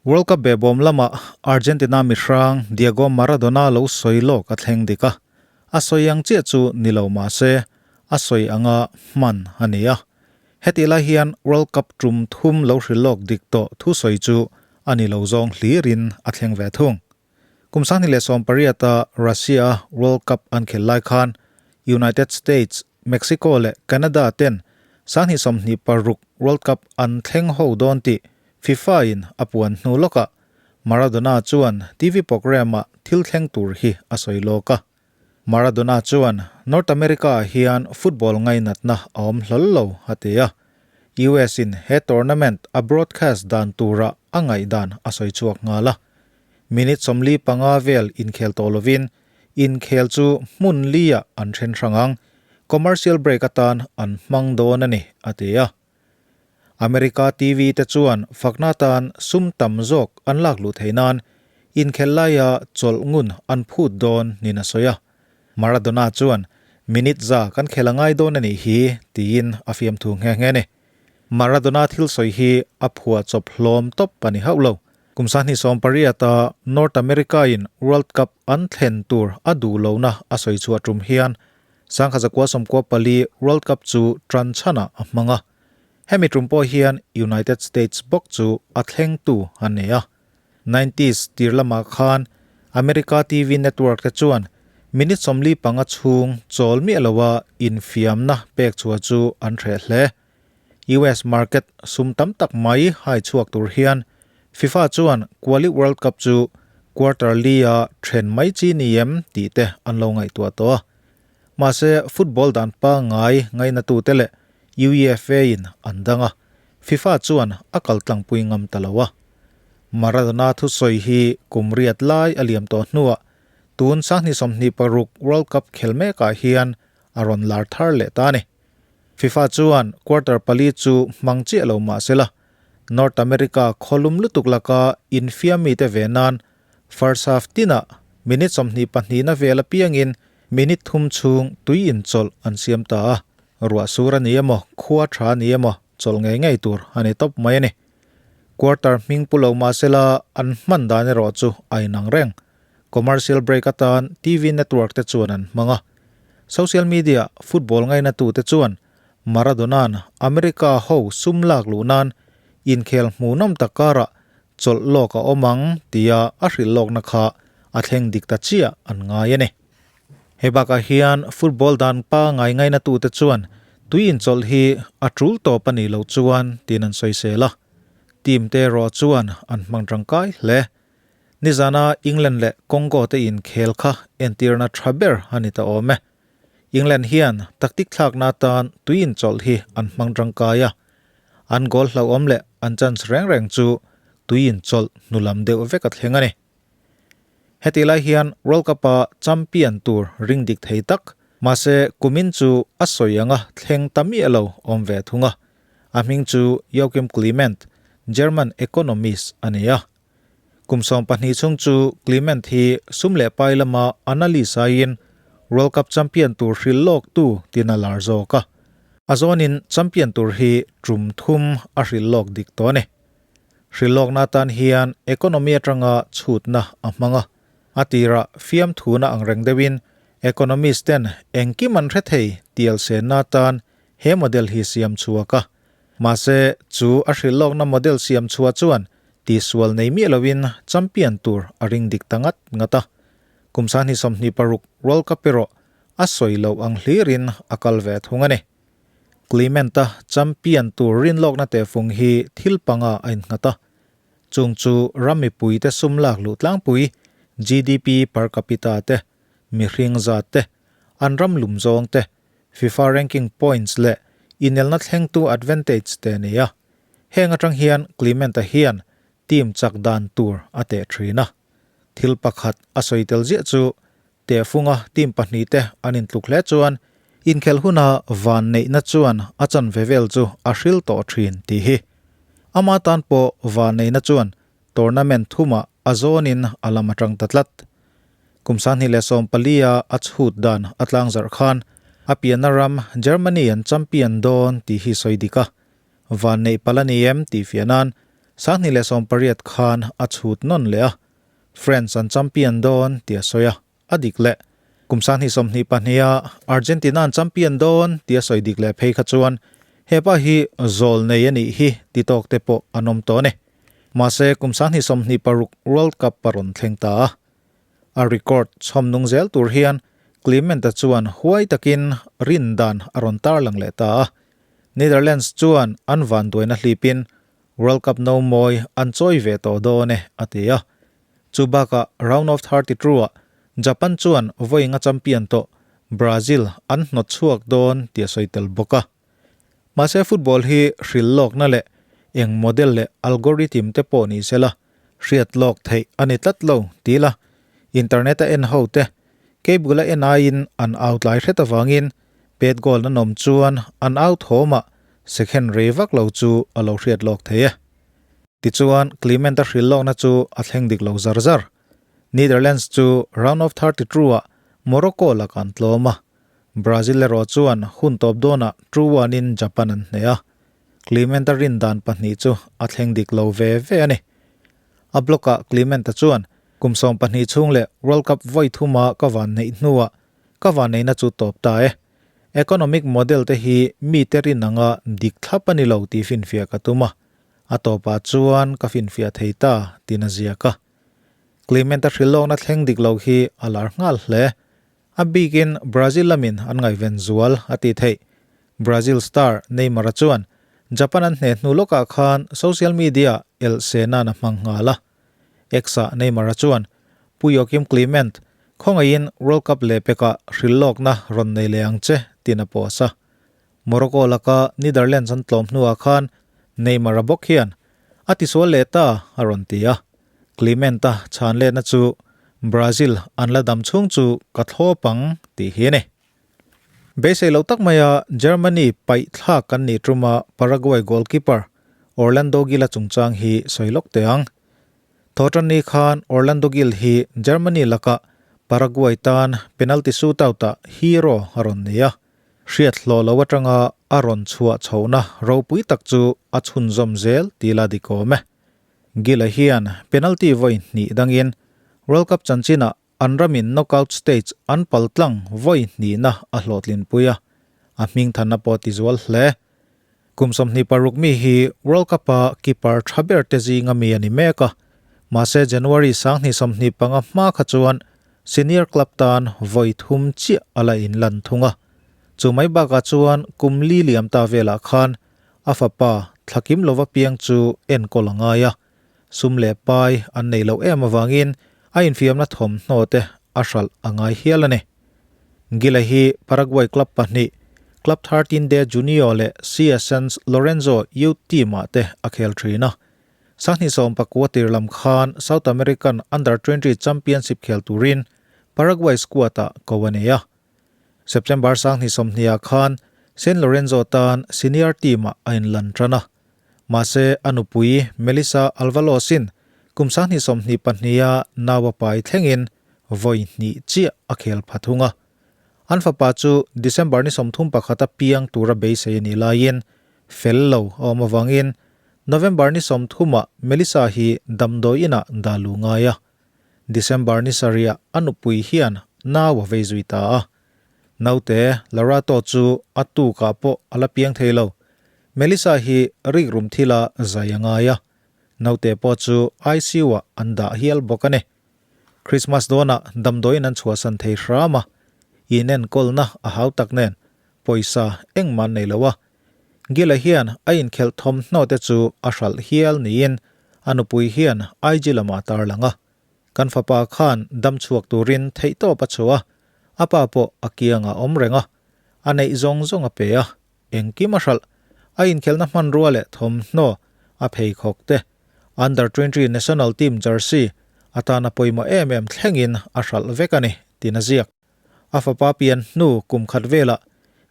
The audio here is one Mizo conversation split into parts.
World Cup behbawm lamah Argentina mihrang Diego Maradona lo sawi lawk a thleng dik a, a sawi ang chiah chu ni lo mah se a sawi anga hman a ni a. Hetih lai hian World Cup tum thum lo hrilh lawk dik tawh thusawi chu a ni lo zawng hlirin a thleng ve thung. Kum 2018 a Russia a World Cup an khelh lai khan United States, Mexico leh Canada ten 2026 World Cup an thleng ho dawn tih FIFA in a puan hnu lawkah Maradona chuan TV programme ah thil thleng tur hi a sawi lawk a. Maradona chuan North America ah hian football ngainatna a awm hlawl lo a ti a, US in he tournament a broadcast dan turah a ngaihdan a sawi chhuak nghal a. Minute 45 vel inkhel tawh lovin inkhel chu hmun liah an then hrang ang, commercial break atan an hmang dawn a ni, a ti a. America TV te chuan fakna atan sum tam zawk an lak luh theih nan inkhel laia chawlh ngun an phut dawn niin a sawi a. Maradona chuan, Minute za kan khel a ngai dawn a nih hi, tiin a fiamthu nghe nghe a ni. Maradona thil sawi hi a phuah chawp hlawm tawp a ni hauh lo. Kum 2018 a North America in World Cup an thlen tur a duh lohna a sawi chhuah tum hian 1994 World Cup chu tan chhanah a hmang a. Hemi tum pawh hian United States bawk chu a thlengtu a nei a. Nineties tir lamah khan America TV network te chuan minute 45 chhung chawl miah loa infiamna pek chhuah chu an hreh hle. US market sum tam tak mai hai chhuak tur hian FIFA chuan Quali World Cup chu quarter li-a then mai chi ni em tih te an lo ngaihtuah tawh a. Mahse, football dan pangngai ngainatute leh UEFA in an dang a, FIFA chuan a kal tlangpui ngam ta lo a. Maradona thusawi hi kum riat lai a liam tawh hnuah tun 2026 World Cup khel mekah hian a rawn lar thar leh ta a ni. FIFA chuan quarter pali chu hmang chiah lo mah se la, North America khawlum lutuk laka infiam mite ve nan first half tinah minute 22 na vel apiangin minute thum chhung tui inchawlh an siam ta a, ruah sur a ni emaw, khua tha a ni emaw chawlh ngei ngei tur a ni tawp mai a ni. Quarter hming pu lo mah se la an hman dan erawh chu a inang reng. Commercial break atan TV network te chuan an hmang a. Social media football ngainatute chuan Maradona'n America ho sum lak luh nan inkhel hmuhnawm tak karah chawlh lawk a awm ang tia a hrilh lawkna kha a thleng dik ta chiah an ngai a ni. Hei bakah hian football dan pangngai ngainatute chuan tui inchawlh hi a tul tawp a nih loh chuan tiin an sawisel a. Team te erawh chuan an hmang tangkai hle. Nizana England leh Congo te inkhel kha entirna tha ber a ni ta awm e. England hian tactic thlakna atan tui inchawlh hi an hmang tangkai a, an goal hlauhawm leh an chance reng reng chu tui inchawlh hnulam deuh vek a thleng a ni. Hetih lai hian World Cup-a champion tur ring dik thei tak, mahse kumin chu a sawi anga thleng ta miah lo awm ve thung a. A hming chu Joachim Clement, German economist a ni a. Kum 12 chhung chu Clement hi sum leh pai lama analyst aiin World Cup champion tur hrilh lawk tu tin a lar zawk a. A zawnin champion tur hi tum thum a hrilh lawk dik tawh a ni. Hrilh lawkna atan hian economy atanga chhutna a hmang a. A tirah fiamthuna ang reng deuhin economist ten engkim an hre thei tial senna atan he model hi siam chhuak a. Mahse, chu a hrilh lawkna model siam chhuah chuan tihsual nei miah loin champion tur a ring dik ta ngat ngat a. Kum 2026 World Cup erawh a sawi loh ang hlirin a kal ve thung a ni. Clement-a champion tur rinlawkna tehfung hi thil panga a innghat a. Chung chu ram mipuite sum lak luh tlangpui, GDP per capita te, mihring zat te, an ram lum zawng te, FIFA ranking points leh inelna thlengtu advantage te a nei a. Heng atang hian Clement-a hian team chak dan tur a teh thin a. Thil pakhat a sawi tel ziah chu tehfunga team pahnih te an intluk hle chuan inkhelh huna van neihna chuan a chanve vel chu a hril tawh thin tih hi. Ama tan pawh van neihna chuan tournament thumah a zawnin a lam atang ta tlat. Kum 2014 a a chhut dan a tlang zarh khan a pianna ram Germany an champion dawn tih hi sawi dik a. Van neih palh a ni em tih fiah nan 2018 khan a chhut nawn leh a, France an champion dawn tih a sawi a, a dik leh. Kum 2022 a Argentina an champion dawn tih a sawi dik leh phei kha chuan hepa hi zawl nei a nih hi ti tawk te pawh an awm tawh a ni. Mahse kum 2026 World Cup a rawn thleng ta a. A record chhawm nung zel tur hian Clement-a chuan huai takin rin dan a rawn tarlang leh ta a. Netherlands chuan an vanduaina hlipin World Cup no mawi an chawi ve tawh dawn e, a ti a. Chu bakah Round of 32 ah Japan chuan vawiinga champion tawh Brazil an hnawt chhuak dawn tih a sawi tel bawk a. Mahse football hi hril lawkna leh eng model leh algorithm te pawh ni sela hriat lawk theih a ni tlat lo ti la, internet a en ho te cable a en aiin an au tlai hret avangin pet goal an awm chuan an au thawmah second rei vak lo chu a lo hriat lawk thei e. Tichuan Clement a hril lawkna chu a thleng dik lo zar zar. Netherlands chu round of 32 ah Morocco lakah an tlawm a, Brazil erawh chuan hun tawp dawnah 2-1 in Japan an hneh a, Clement-a rin dan pahnih chu a thleng dik lo ve ve a ni. A block-ah Clement-a chuan, Kum 12 chhung leh World Cup vawi thuma ka van neih hnuah ka van neihna chu tawp ta e. Economic model te hi mite rin anga dik thlap a ni lo tih finfiah ka tum a, a tawpah chuan ka finfiah thei ta tiin a ziak a. Clement-a hrilhlawkna thleng dik lo hi a lar nghal hle. A bikin Brazil lamin an ngaihven zual a tih theih. Brazil star Neymar-a chuan Japan an hneh hnu lawkah khan social media elh se nan a hmang nghal a. X-ah Neymar-a chuan, Pu Joaquim Clement, khawngaihin World Cup lehpekah hrilhlawkna rawn nei leh ang che, tiin a post a. Morocco laka Netherlands an tlawm hnuah khan Neymar-a bawk hian a tisual leh ta a rawn ti a. Clement-a chhan letna chu Brazil an la dam chhung chu ka thlawp ang tih hi a ni. Beisei lo tak maia Germany paih thlak kan nih tuma Paraguay goalkeeper Orlando Gil-a chungchang hi sawi lawk teh ang. Thawhtanni khan Orlando Gil hi Germany lakah Paraguay tan penalty shootout-ah hero a rawn ni a. Hriat hlawh lo atanga a rawn chhuah chhohna ropui tak chu a chhunzawm zel tih la dik awm e. Gila hian penalty vawi hnih dangin World Cup chanchinah an ramin knockout stage an pal tlang vawi hnihna a hlawhtlinpui a, a hmingthanna pawh ti zual hle. Kum 26 mi hi World Cup-a keeper tha ber te zinga mi a ni mek a, mahse January 2025 hma kha chuan senior club tan vawi thum chiah a la inlan thung a. Chu mai bakah chuan kum li liam ta velah khan A fapa Thlakim lova piang chu enkawl a ngai a, sum leh pai an nei loh em avangin a infiamna thawmhnaw te a hralh a ngai hial a ni. Gila hi Paraguay club pahnih, Club 13 de Junio leh CS San Lorenzo youth team-ah te a khel thin a. 2019 tir lam khan South American Under 20 Championship khel turin Paraguay squad-ah ko a nei a. September 2020 ah khan San Lorenzo tan senior team ah a inlan tan a. Mahse a nupui Melissa Alvalos-in kum 2022 a nau a pai thlengin vawi hnih chiah a khel pha thung a. An fapa chu December ni 31 a piang tura beisei a nih laiin fel lo a awm avangin November ni 30 ah Melissa hi damdawi inah dah luh ngai a. December ni sarih a nupui hian nau a vei zui ta a. Naute Lerato chu a tukah pawh a la piang thei lo. Melissa hi rikrum thila zai a ngai a. Naute pawh chu ICU-ah an dah hial bawk a ni. Christmas dawnah damdawiin an chhuahsan thei hram a, inenkawlna a hau tak nen pawisa engmah an nei lo a. Gila hian a inkhelh thawmhnaw te chu a hralh hial niin a nupui hian IG lamah a tarlang a. Kan fapa khan dam chhuak turin theihtawp a chhuah a, a pa pawh a kiangah a awm reng a, a neih zawng zawng a pe a, engkim a hralh. A inkhelhna hmanrua leh thawmhnaw a pheikhawk te, Under 20 national team jersey atana pawimawh em em thlengin a hralh vek a ni, tiin a ziak. A fapa pian hnu kum khat velah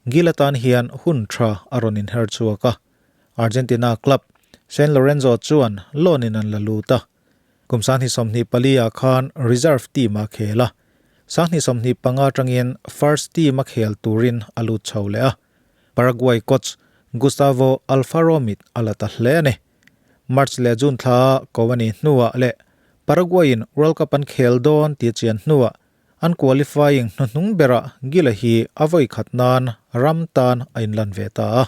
Gil atan hian hun tha a rawn inher chhuak a, Argentina club San Lorenzo chuan loan in an la lut a. Kum 2024 ah khan reserve team a khel a, 2025 atangin first team a khel turin a lut chho leh a, Paraguay coach Gustavo Alfaro mit a la ta hle a ni. March leh June thla ko a nih hnuah leh Paraguay-in World Cup an khel dawn tih chian hnuah an qualifying hnuhnung berah Gil-a hi a vawi khat nan ram tan a inlan ve ta a.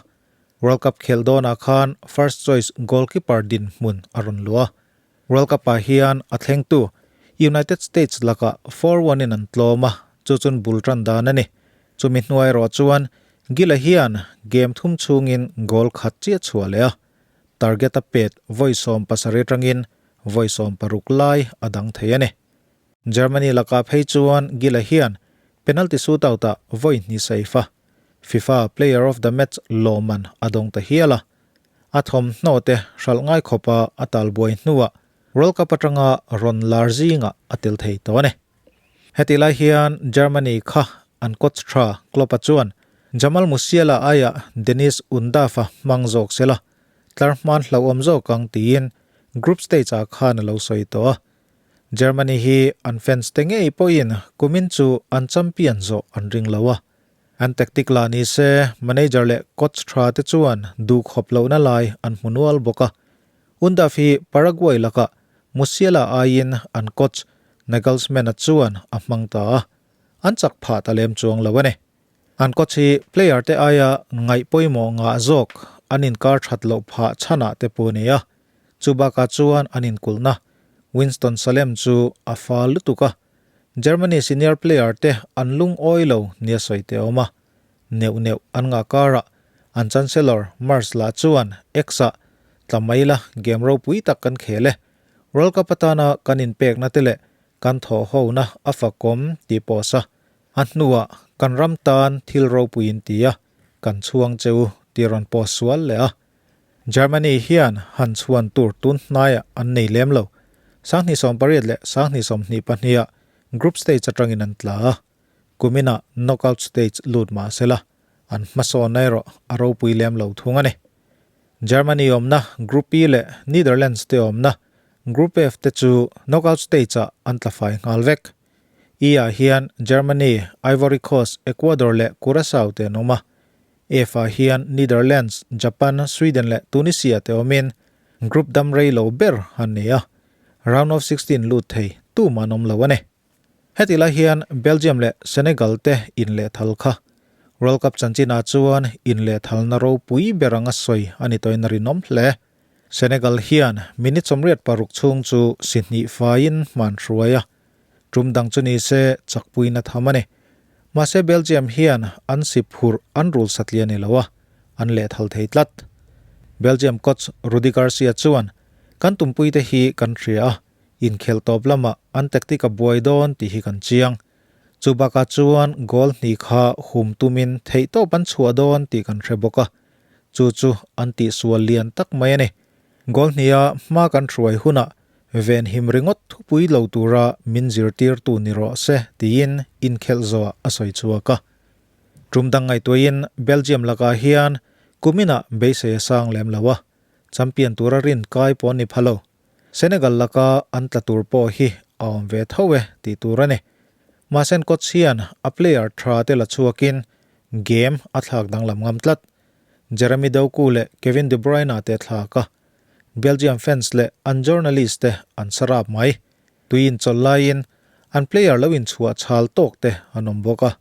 World Cup khelh dawnah khan first choice goalkeeper dinhmun a rawn luh a. World Cup-ah hian a thlengtu United States lakah 4-1 in an tlawm a, chu chun bul tan dan a ni. Chumi hnuai erawh chuan Gil-a hian game thum chhungin goal khat chiah chhuah leh a. Target a pet vawi 70 atangin vawi 60 lai a dang thei a ni. Germany lakah phei chuan Gil-a hian penalty shootout-ah vawi hnih safe a, FIFA Player of the Match lawmman a dawng ta hial a. A thawmhnaw te hralh ngai khawpa a talbuai hnuah World Cup atanga rawn lar zingah a tel thei tawh a ni. Hetih lai hian Germany kha an coach tha Klopp-a chuan Jamal Musiala aiah Deniz Undav-a hmang zawk se la, tlar hman hlauhawm zawk ang tiin group stage-ah khan a lo sawi tawh a. Germany hi an fans te ngei pawhin kumin chu an champion zawh an ring lo a. An tactic lah ni se manager leh coach tha te chuan duhkhawp lohna lai an hmu nual bawk a. Undav hi Paraguay lakah Musiala aiin an coach Nagelsmann-a chuan a hmang ta a, an chak phah ta lem chuang lo a ni. An coach hi player te aia ngaih pawimawh ngah zawk an inkar that loh phah chhanah te pawh a ni a, chu bakah chuan an inkulhna Winston Salem chu a fal lutuk a, Germany senior player te an lungawi lo nia sawi te a awm a, Neuh neuh an ngah karah an Chancellor Merz lah chuan X-ah tla mai la game ropui tak kan khel e. World Cup atana kan inpekna te leh kan thawhhona a fakawm tih pawh sa. A hnuah kan ram tan thil ropui in ti a, kan chhuang che u tih rawn post sual leh a. Germany hian han chhuan tur tun hnaiah an nei lem lo. 2018 leh 2022 ah group stage atangin an tla a. Kuminah knockout stage lut mah se la, an hmasawnna erawh a ropui lem lo thung a ni. Germany awmna Group E leh Netherlands te awmna Group F te chu knockout stage-ah an tla fai nghal vek. E-ah hian Germany, Ivory Coast, Ecuador leh Curacao te an awm a. F-ah hian Netherlands, Japan, Sweden leh Tunisia te awmin group dam rei lo ber an ni a, round of 16 lut thei tumah an awm lo a ni. Heti lai hian Belgium leh Senegal te inlehthal kha World Cup chanchinah chuan inlehthalna ropui ber anga sawi a ni tawhin a rinawm hle. Senegal hian minute 86 chhung chu si hnih faiin hman hruai a, tum dang chu ni se chakpuina tham a ni. Mahse Belgium hian an si phurh an rul satliah ni lo a, an lehthal thei tlat. Belgium coach Rudi Garcia chuan, Kan tumpuite hi kan hria a, Inkhelh tawp lamah an tactic a buai dawn tih hi kan chiang. Chu bakah chuan goal hnih kha hum tumin theihtawp an chhuah dawn tih kan hre bawk a, chu chu an tihsual lian tak mai a ni. Goal hniha hma kan hruai hunah venhim ringawt thupui lo tura min zirtirtu ni rawh se tiin inkhelh zawhah a sawi chhuak a. Tum dang ngaihtuahin Belgium lakah hian kuminah beisei a sang lem lo a, champion tura rin kai pawh an ni pha lo. Senegal laka an tla tur pawh hi a awm ve tho e tih tur a ni. Mahse an coach hian a player tha te la chhuakin game a thlak danglam ngam tlat. Jeremy Doku leh Kevin De Bruyne te a thlak a. Belgium fans leh an journalist te an sa rap mai. Tui inchawlh laiin an player lo inchhuah chhal tawk te an awm bawk a.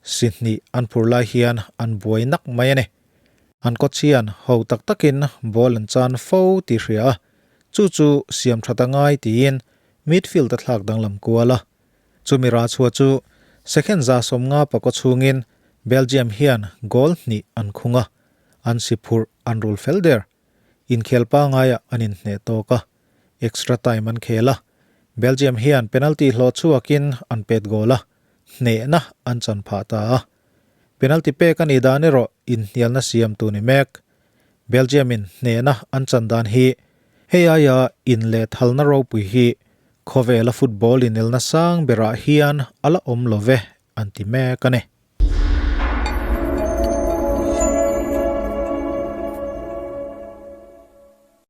Si hnih an phur lai hian an buai nak mai a ni. An coach hian ho tak takin ball an chan fo tih hria a, chu chu siam that a ngai tiin midfield a thlak danglam kual a. Chumi rah chhuah chu second 150 pakaw chhungin Belgium hian goal hnih an khung a, an si phurh an rul fel der. Inkhel pangaiah an inhneh tawk a, extra time an khel a, Belgium hian penalty hlawh chhuakin an pet goal a, hnehna an chan phah ta a. Penalty pek a nih dan erawh inhnialna siamtu ni mek. Belgium in hnehna an chan dan hi hei aia inlehthalna ropui hi khawvela football inelna sang berah hian a la awm lo ve an ti mek a ni.